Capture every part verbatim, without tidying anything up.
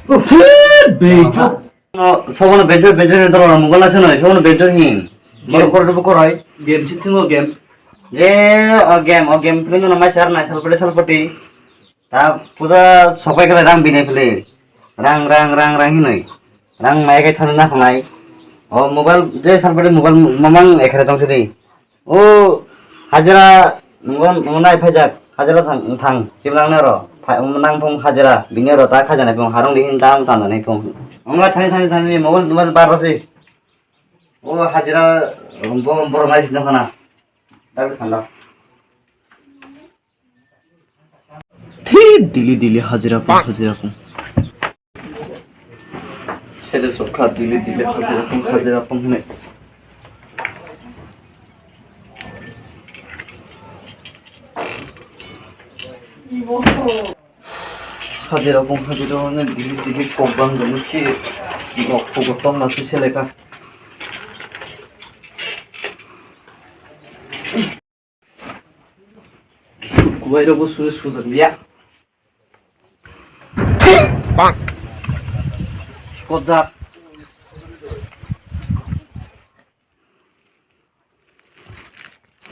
Uff, beijo. No, sobono beijo, beijo ni dolo mobile naisano, sobono beijo hin. Game. Borok korok bo koroi. Game si thingo game. Je, o game, o game play no mai sar nai salpati salpati. Ta puja sopai khe rang bini phili. Rang, rang, rang, rang hinwi. Rang mai khe thani nakhnai. O mobile je salpadi mobile mamang ekhere tong sidi. O hajira nungo, nungo nai phaijak. Hajira thang, thang. Chimlang naro. Pha-, nang phung hajira. Bini ro ta khajanai phung harung dihin ta ang tandanai phung. Ongla thani, thani, thani mobile, mobile bar rosi. O hajira bo, borok nai sidi khana. Dar thanda. Thik dili dili hajira pung, hajira pung. Sede sokha dili dili hajira pung, hajira pung hwnwi. Hajira pung, hajira pung hwnwi dili dili kok bang jani si nok phugo tong na si seleka. Kubai rok bo sui sujak liya. Bang. Kojak.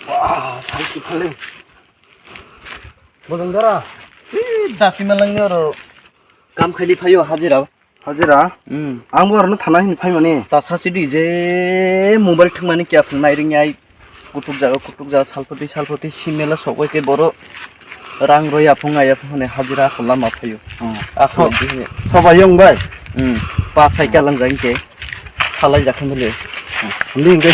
Wah, sai si phale. Bodong dara. Ih, dasi malang ni oro. Kam khaidi phayo hajira. Hajira? Hmm. Ang bo orono thana hini phaimani. Ta sachi di je mobile thwngmani kya phungnai ring ai. Kutuk jaga, kutuk jaga, salpati, salpati, simela sogoi ke boro rang roi aphung ai aphung hwnwi hajira ko lama phaio. Hmm. Aphung So-, di hwnwi. Sobai yong bai? Hmm. Pa cycle lang jang ke. Salai jakhan bele. Hindi hindi.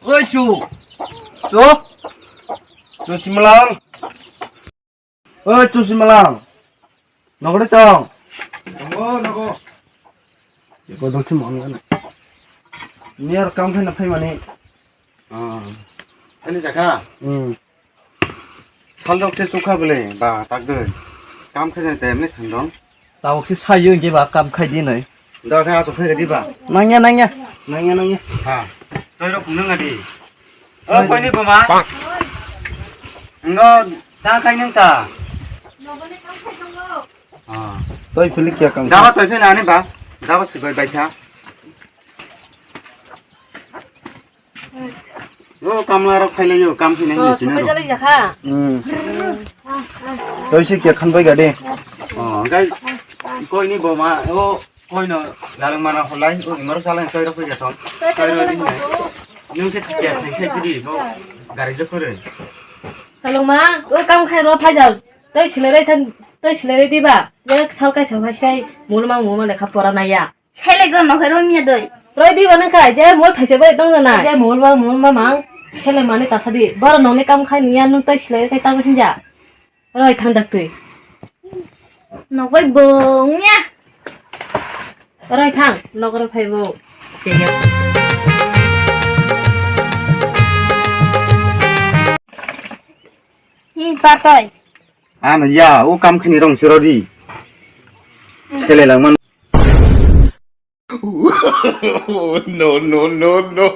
Oi, chu. Chu. Chu Simlang. Oi, chu Simlang. Nogri tong. Nogo, nogo. Iko dong si mong ngana. Niar kam khaina phaimani. Ah. Ani jakha? Hmm. Saldok se sukha bele, ba, tak de. Kam khaina time le thandong. Tabok se sayo hingke ba kam khai di noi. Da khe asok khai di ba. Nangya, nangya. Nangya, nangya. Ha. Toi rok phunung adi. O koini buma. Ngo ta khai nang ta. Ah. Toi phili kya kam. Daba toi phili ani ba. Daba sibai baisa. O kamla rok phailaio, kam khainai Oh, hinwi sini sapai rok. Jalai jakha. Hmm. Toi se kya khan bai gade. Oh, gai koini boma, o koino lalung mana holai, o imaro salai toi rok phai jathon. Toi rok di. Nung se kya khai sai sidi, bo gari jok kore. Kalung ma, o kam khai ro phai jal. Toi silai rai than, toi silai rai diba. Je sal kai sa phai sai, mulma mulma lekha pora naya. Selego nokhe romia doi. Roi di bana kai, je mol thaise bai tong jana. Je mol ba mol mamang, sele mani tasa di. Boro nokni kam khai niya nung tai silai khai tamo hinja. Roi thang dak tui. Nok bai bongya. Roi thang, nok roi phai bo. Sejak. Hi patoi. Ano ya, o kam khani rong siro di. Sele lang man. No, no, no, no.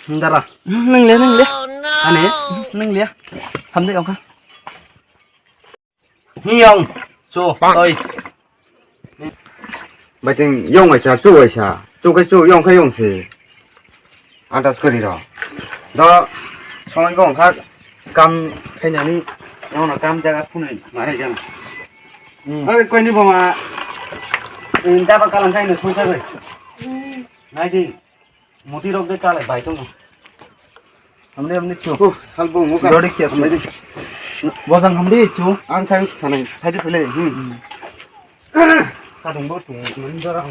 Dara, nang le, nang le. Ani, nang le. Hamdi ongkha. Hiyong, chu, oi. Baiting yong waisa, chu waisa. Chu kai chu, yong kai yong se. Andas kari ro. Do, songoi ko ongkha kam khainani, yong na kam jaga phunui mare jang. Hmm. Oi, koini boma. Daba kalam sai na songsa bai. Nai di. Muti rok de kale bai tongo. Hamdi hamdi chu. Oh, salbo mo ka. Dodi kiya. Hamdi. Bojang hamdi chu. Ang sang thanai. Hai de pele. Hmm. Kadung bo tung. Mandara.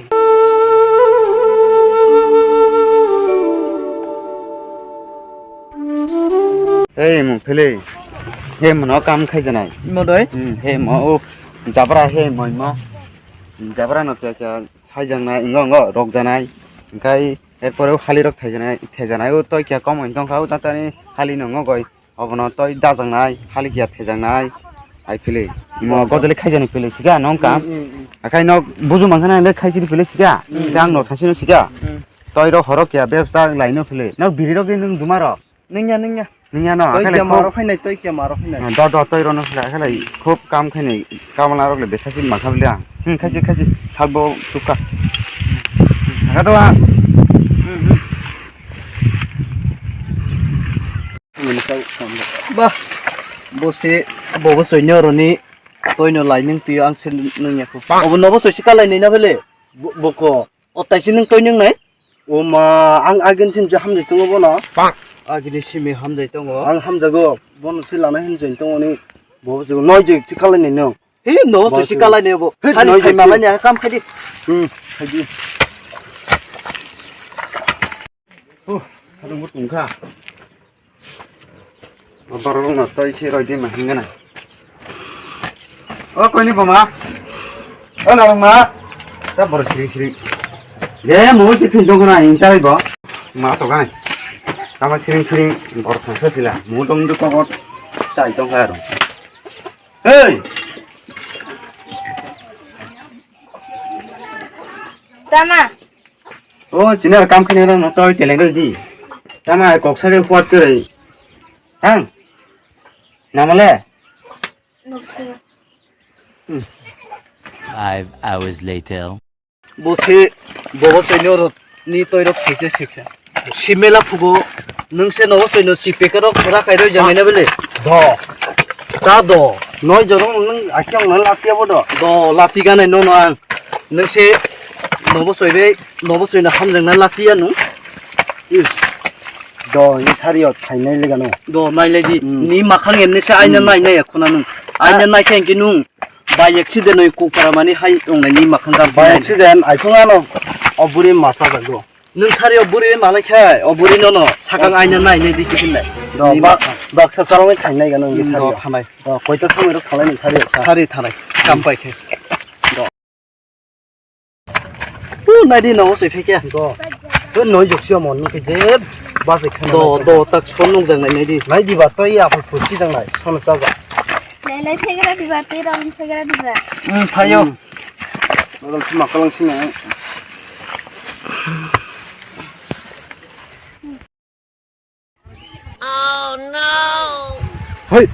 Hey, mo phele. He mo no kam khai janai. Imo doi? Hmm, he mo o jabra he mo mo. Jabra no kya kya sai janai, ingo ingo rok janai. Engkai erpore o hali rok thai janai, thai janai o toi kya kom wng tong kha o tatani hali no ngo goi. Obono toi dajaknai, hali kya thejaknai. Hai phele. Imo godole khai jani phele sika nong kam. Hmm, hmm, hmm. Akai no buju mangkhana le khai jani phele sika. Hmm. Kang no thasi no sika. Hmm. Toi ro horo kya bebsa lai no phele. No biri rok ni nung juma ro. Nungya, nungya. Nungya no, Toi akhai kya lai maro khub phainai, toi kya maro phainai. Ah, do, do, toi rono khla, akhai lai khub kam khainai, kamala rok le bethasi mangkha bili ang. Hmm, khaisi, khaisi, salbo tukha. Aga do ang. Bah, bo se, bo bo soino roni, toi no lai nung twi ang se nungya ko. Obo no bo soi si kalai nai na bele. Bo, bo ko. O taisi nwng toi nwng nai? O ma, ang agini sim je hamjai tongo bono. Agini simi hamjai tongo. Ang hamjago, bono se lana hinjai tongo ni. Bo se noi je si kalai ni nwng. He, no, Bo se si se kalai ni bo. He, Hali noi je thai si. Malai ni kam khai di. Hmm, khai di. Oh, sadung bo tungkha. O borok no toi se roi di ma hingana. O koini boma. O narwng ma. Ta borok siring siring. Je mo se phin dong na in chai bo. Ma so gai. Tama siring siring borok thangsa sila. Mo dong du kokot. Chai tong kha aro. Hey. Tama. O, chini aro kam khainai rok no toi teleng roi di. Tama ai kok sari huat kwrwi. Thang. Namale? Five hours later. Bo se, bo bo toi no rot ni toi rok siksa siksa. Simela phugo, nwng se nogo soino si packet rok rakhai roi jangai na bele. Do. Ta do. Noi jorong nwng akyong na lasiya bo do. Do, lasi ganai nono ang. Nwng se nobo soibe, nobo soina hamjang na lasiya nung. Is. Do, ni sari o thainai lega no. Do, nai lai di. Hmm. Ni makhang emni se aina Hmm. nai nai khuna nung. Aina Ah. nai khe engki nung. By accident oi kukpara mani hai tongnai ni makhang gam By nai. Accident, ai phung ano. O buri masa jago. Nwng sari o buri malai khe, o buri nono sakang aina nai nai di chikin nai. Do, Ni ba, makhang. Baksa chalangwi thainai gano Hmm, sari do o. Thanai. Do, koito samwi rok thalai ni sari o sa. Sari thanai. Kam pai khe. Do. U, nai di nogo soi phekya. Do. Do noi joksi o mon nung khe je bajai khana Do, nai do, tak son nung jang nai nai di. Nai di ba toi ya phu si jang nai. Sono sa ja. Lai lai phegra diba, tei rong phegra diba. Hmm, phayo. Hmm. Model sima kolong sima. Hoi.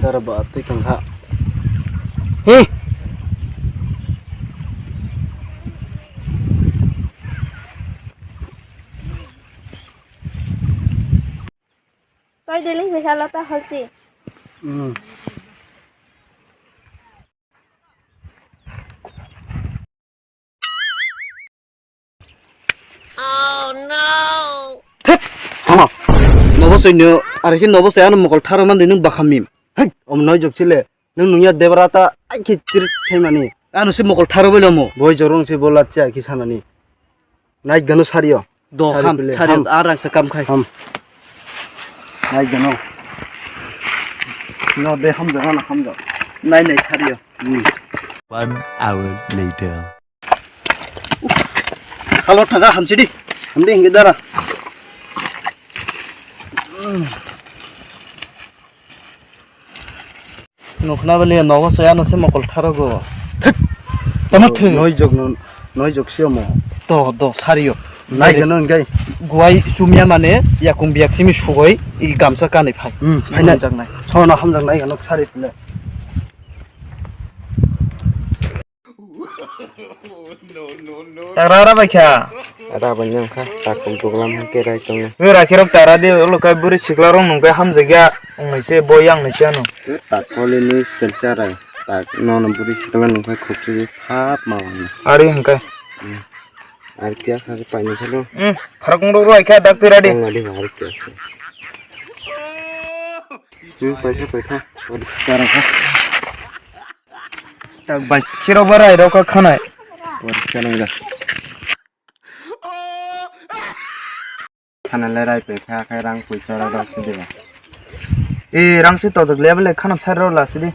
Dara ba tei kangha. He. Toi deleng bai kha lota holchi. Hmm. Thep, tamo. Nobo soino, are khe nobo soi ano mokol tharo man di nwng bakhamim. Hei, om noi jok chile. Nwng nungya debra ta ai khe chir khaimani. Ano se mokol tharo bai lomo. Boi jorong se bola cha khe sanani. Nai gano sario. Do Sari ham, pile, sari ham. Ar ang se kam khai. Ham. Nai gano. No de ham jana na ham ja. Nai nai sario. Hmm. One hour later. Halo thaga hamsidi. Hamdi hingi dara. Nukna beli nogo soya no se mokol tharo go. Thik. Tamo thik. Noi jok no, noi jok sio mo. To, do, sario. Nai gano ngai. Guai chumya mane yakung biyak simi sugoi i gamsa kanai phai. Hmm, phai na. Hamjaknai. Sono hamjaknai gano sari pile. Tagra ra bai kha. Ra bai nang kha, takum tuklam hwn ke rai tong. Ora khirok tara de, olo kai buri sikla rong nung kai hamjak ya, ong nai se, bo yang nai se ano. Tak koli ni sel charai, tak nono buri sikla nung kai khuk chigi phap ma wan. Ari hwn kai. Ari kya sa pai ni khalo. Hmm, pharak nung rok roi kha, dak tira di. Tong adi ari kya sa. Hmm, pai kha, pai kha. Ori sikla rong kha. Tak bai khirok ba rai rok kha khanai. Poriskar wngya. Khana le rai pe kha, khai rang puisa ra da si de. E, rang si tojak le bele khana sai ro la si de.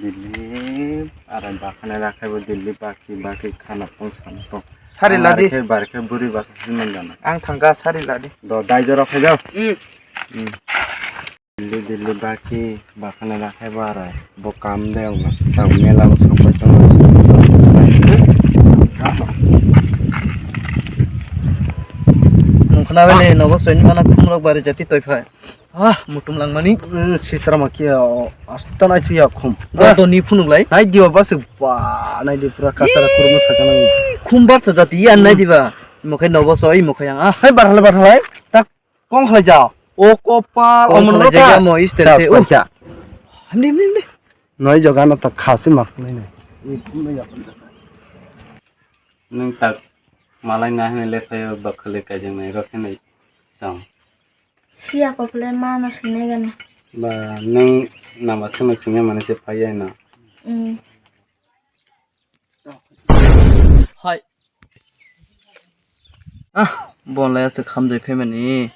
Delhi, ara bakhana ra khai bo Delhi baki, baki khana tong sam tong. Sari la di. Ang bar khe, bar khe buri basa si man jana. Ang thangka sari la di. Do dai jora khai do. Hmm. Hmm. Delhi, Delhi baki, bakhana ra khai bo arai. Bo kam de ong na. Tang mela bo sopai tong na. Nung khna bele nobo soin mana khumrok bari jati toi phai. Ah, mutum langmani. Hmm, sitra ma kia, oh, asta nai thuya khum. Dor dor ni phunuk lai. Nai diwa bas ba, nai di pura kasara kurmo sakana. Khum bar sa jati ya nai diba. Mokhai nobo soi, mokhai ang. Ah, hai bar halai, bar halai. Tak kong khlai jao. O kopal, kong omon khlai lota. Jaga mo istel se, uh. Paikha. Hamdi, hamdi, hamdi. Noi jogano tak khasi mak nai nai. Nung tak malai na hene le phayo bakhale kajang nai rok hene song. Siya kopale mano sinai gana. Ba nung nama sema singa mane se phaya na. Mm. Hai. Ah, bon lai aswk hamjai phaimani.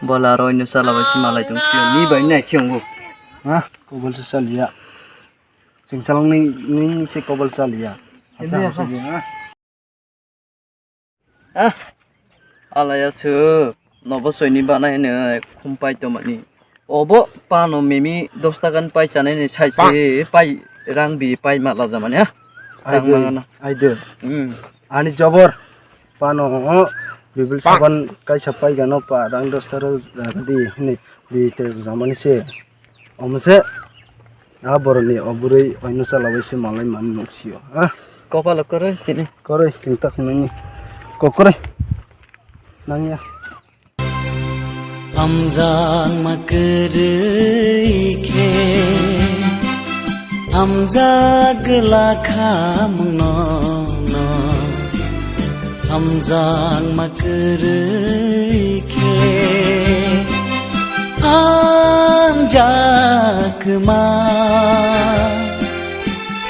Bola aro ino chala bai si malai tong sio. Ni bai nai khiong bo. Ha, kobol se chaliya. Sing chalong ni, ni se kobol chaliya. Asa ini hamsa apa? Dia, ha. Ah, alaya su nobo soini bana hene khumpai tomani. Obo pano mimi dos taka ni pai chanai ni sai se pai rang bi pai mala jamani, ha. Ai rang de, mangana. Ai de. Hmm. Ani jobor pano bibil saban kaisa pai gano pa rang dos taka di hini bi te jamani se. Omo se a boroni o bwrwi oino chala bai se malai man nuk sio. Ah. Kopalo koroi sini. Koroi king tak nangni. Kokore. Nangya. Hamjakma kwrwi khe hamjak glak kha mungno no. Hamjakma kwrwi khe hamjakma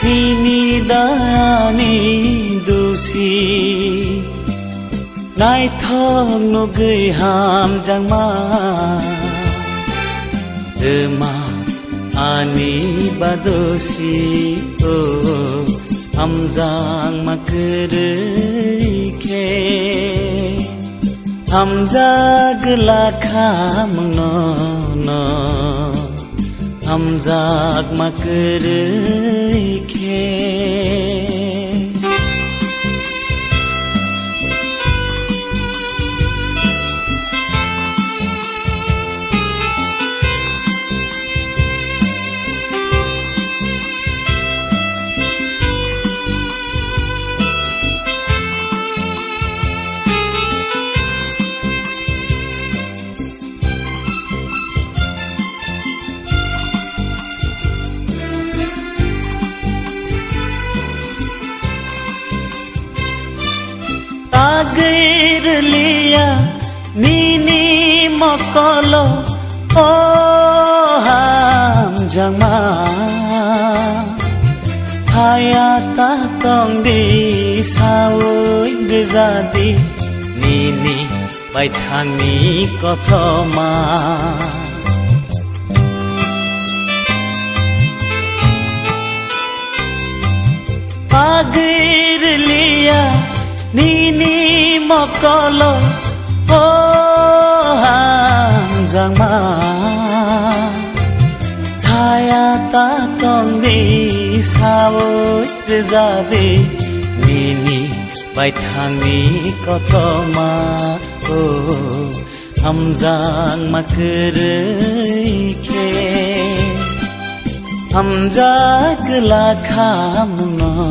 nini dayani dusi. Naithok nugwi hamjakma, rwma ani badosi, o hamjakma kwrwi khe, hamjak glak kha mungno no. Hamjakma kwrwi khe. Tagwi rwliya nini mokolo, o hamjakma. Thaya ta tongdi, saui rwjadi nini baithangni kothoma. Pagwirliya nini mokolo, o hamjakma. Chaya ta tongdi, saui rwjadi nini baithangni kothoma, o hamjakma kwrwi khe, hamjak glak kha mungno,